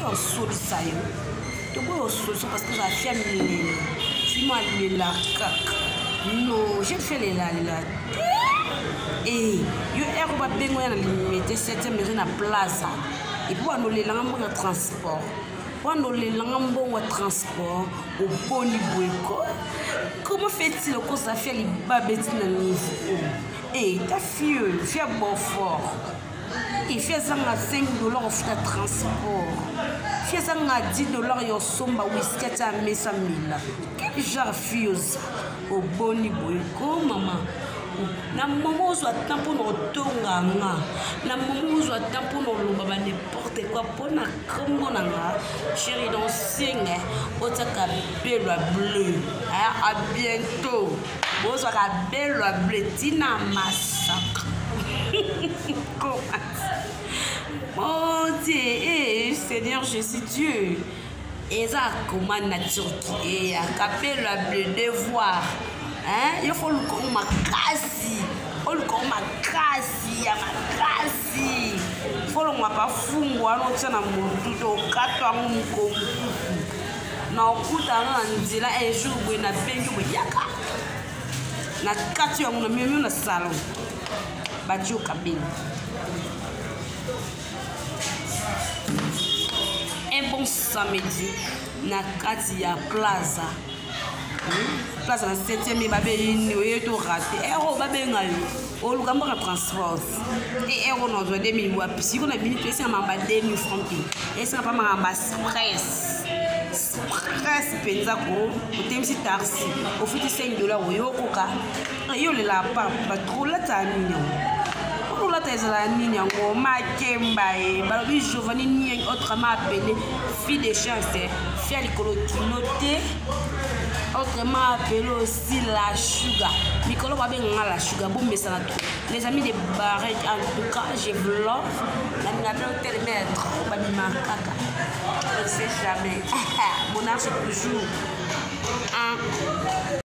Toboyi osolisa yo. Toboyi osolisa parce que ozala fia milelo. Fimo alela kaka. Non, je fais lela lela te. Eh, yo ero babengo ya na limete 7e rue na plaza. Et puis banolelanga mbongo ya transport. Wana olelanga mbongo ya transport oboni boye ko. Comment fait-il okoza fia libabe ti na niveau oyo? Eh, ta fille oyo, fia beaufort. Efi azanga 5 dollars ofuta transport. Fi azanga 10 dollars ya osomba whisky atia mesa mela. Quel genre fille oza? Oboni boye ko mama. Na mama ozwa temps mpona otonga nga. Na mama ozwa temps mpona oloba ba n'importe quoi mpona kombo na nga. Chérie donc singa otiaka belo ya bleu. À bientôt. Bozwaka belo ya bleu tina masaka. Mon Dieu, eh, Seigneur Jésus Dieu. Eza koma na Turquie eyaka mpe la bleu devoir. Hein? Yo fo luka ngo makasi. Oluka ngo makasi ya makasi. Fo longwa pa fungu wana otia na motu to okata yango mokonkuku. Na okuta yango na nzela un jour boye na bengi boye yaka. Na kati yango na memi na salon. Badio kabeli. Un bon samedi na kati ya plaza. Plaza na 7e babengi oye to raté. Ero babenga yo. Oluka mboka transport. E ero nazwa 2000 wapi? Siko na bini to esenga mamba 2000 francs te. Esenga pa mamba stress. Stress mpenza ko otemisi taxi ofuti 5 dollars oyo okoka yo olela pa bato olata nini yango olata ezala nini yango makemba e balobi Giovanni Nieng, autrement appelé fille de chance, fille ya likolo kilo te, autrement appelé aussi la sugar. Mikolo babenganga la sugar, bomesana trop. Les amis de Barret, en tout cas je vous love. Nalinga mpe oteleme trop babima kaka, on ne sait jamais. Monarche toujours un.